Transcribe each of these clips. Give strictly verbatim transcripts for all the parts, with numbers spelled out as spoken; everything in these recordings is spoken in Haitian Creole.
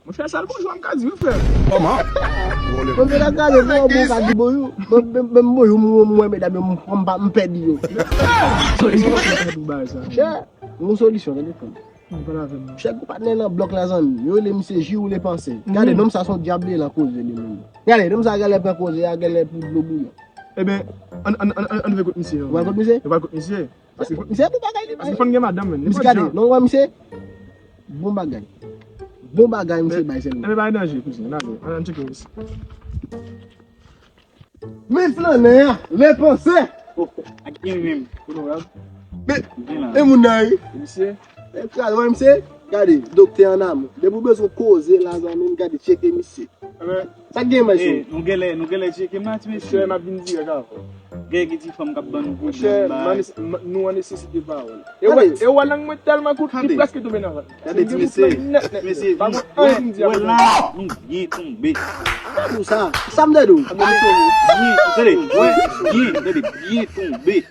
Monchè, sèl bonjou m ka di wi, frè. Kòman? Bon, men la gade, bon, bon, ka di bonjou. Bon, bon, bon, bonjou, mwen, mwen, medam yo, m, m, m pèdi yo. Sa yon solisyon, tande frè m. Chèk ou patnè nan blòk la, zanmi. Yo rele misye Ji ou le panse. Gade, nonm sa se yon dyab li ye nan koze li menm. Gade, nonm sa genlè pran koze a, genlè pou dlo bouyon. Ebyen, ann, ann, ann, ann, ann rive kot misye. Ou pral kot misye? Nou pral kot misye. Paske misye bon bagay li bay. Paske fò n gen madanm, men. Misye gade, non, wè misye. Bon bagay. Bon bagay, misye bay sèlman. Ebyen, pa gen danje, kouzen. N ale. Ann, ann tcheke misye. Men flannè a, le panse. Oh, ak gen menm. Men, e moun nan wi. Misye. E kral, wè misye. Gade, doktè an amou. Depi w bezwen koze la, zanmi m, gade, tcheke misye. Sa k gen, mesye? Eh, nou genlè, nou genlè tcheke m la, ti mesye. Monchè, m ap vin dirèk avè w. Gen, gen ti fanm k ap ban nou pwoblèm, bay. Monchè, nou an nesesite pawòl. E w wè, e w wè lang mwen tèlman kout, li prèske tonbe nan vant. Gade ti mesye, ti mesye, wè la, nou byen tonbe. Sa pou sa? Sa m te di w? Byen, tande, wè, byen, tande, byen tonbe.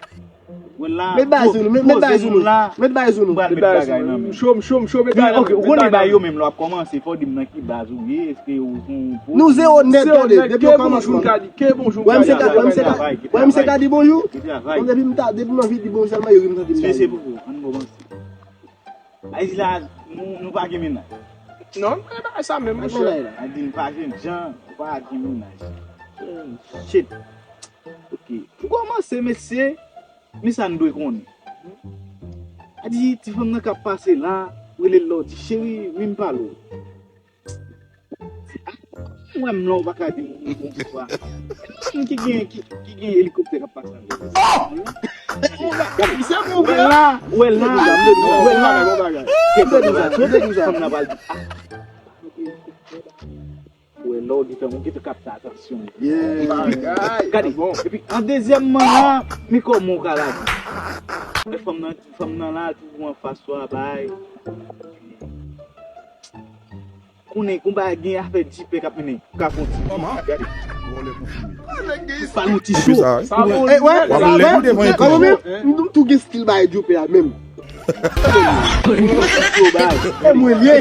Wè la, met bagay sou nou, met bagay sou nou. Met bagay sou nou. Met bagay nan men. M cho, m cho, m cho, met bagay nan men. Ok, ou konnen bagay yo menm lè w ap kòmanse, fò w di m nan ki baz ou ye, èske ou se yon pwodui? Nou zewo nèt, tande, depi o kòmansman. Ke bonjou m ka di, ke bonjou m ka di. Wè misye ka di bonjou. Bon, depi m ta, depi m anvi di bonjou sèlman, yo ri m tande m ta di. Mesye, pou ann kòmanse. Ayiti la, nou, nou pa gen mennaj. Non, e bagay sa menm, monchè. A di n pa jennjan, nou pa gen mennaj. Shit. Ok. Pou kòmanse, mesye, men sa n dwe konnen. A di, ti fanm nan k ap pase la, rele l la, w di, cheri, vin m pale w. Mwen menm la, ou pa ka di m bonjou a. Moun ki gen, ki, ki gen elikoptè k ap pase avè l. Wè la, wè la, wè la. Kèt, fanm nan pral di, ah. Wè, lè w di fanm, ou gentan kapte atansyon. Gade, epi an dezyèmman la, men kòman w ka lage. Lè fanm nan, fanm nan la, toujou anfas ou a, bay. Konnen, konba gen afè dipè k ap mennen, ka kontinye. Gade. Pale yon ti cho. Sa bon. Eh, wè, wè, wè, m tou gen stil bay djoupe a menm. E mwen ye.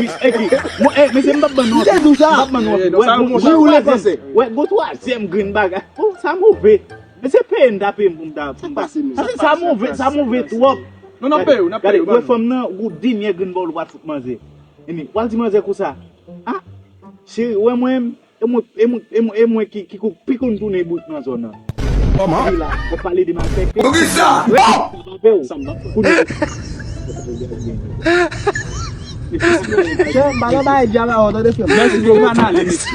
Mesye, m p ap ban nou anpil. M p ap ban nou anpil. Wè, gwo twazyèm grenn bagay. Oh, sa move. Mesye, peye m ta peye m pou m ta, pou m ta. Sa move, sa move twòp. Non, n ap peye w, n ap peye w. Wè fanm nan, gwo dènye grenn bòl ou pa t fout manzè. Epi w al di manzè konsa, ah, cheri, wè mwen, e mwen, e mwen, e mwen, e mwen ki, ki pi konn tounen bout nan zòn nan. Kòman? Epi la, w ap pale de malfektè. Poukisa? Sa pa fè w. Kounye a. Chè, m pa nan bay djab avè w, tande frè m. Mèsi, bro, m anale, mesye.